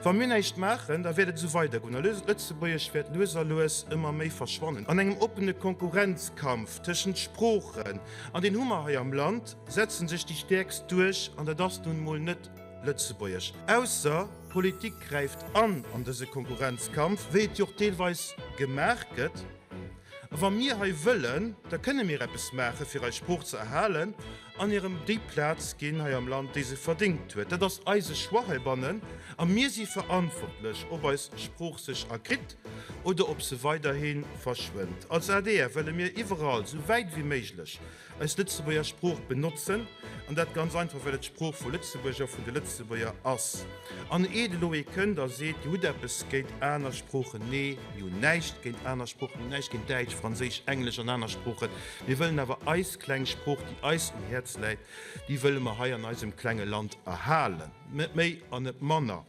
Wa mir näischt maachen, da wäert et esou weidergoen a Lëtzebuergesch wäert lues a lues ëmmer méi verschwannen. An engem oppene Konkurrenzkampf tëschent Sproochen, an deen hu mer hei am Land, setzen sech déi Stäerkst duerch, an dat ass nun emol net Lëtzebuergesch. Ausser d'Politik gräift an an dëse Konkurrenzkampf, wéi et jo och deelweis gemaach gëtt. A wa mir hei wëllen, da kënne mir eppes maachen, fir eis Sprooch ze erhalen an hir erëm déi Plaz ginn hei am Land, déi se verdéngt huet. Dat ass eise Choix heibannen a mir si verantwortlech, ob eis Sprooch sech erkritt oder ob se weiderhi verschwënnt. Als adr wëlle mir iwwerall, sou wäit ewéi méiglech, eis Lëtzebuerger Sprooch benotzen, an dat ganz einfach, well et d'Sprooch vu Lëtzebuerg a vun de Lëtzebuerger ass. An eet elo ee kënnt a seet, Dir hutt eppes géint aner Sproochen, nee, mir hunn näischt géint aner Sproochen, mir hunn näischt géint Däitsch, Franséisch, Englesch an aner Sproochen, mir wëllen awer eis kleng Sprooch, déi eis um Häerz läit, déi wëlle mer hei an eisem klenge Land erhalen, net méi an net manner.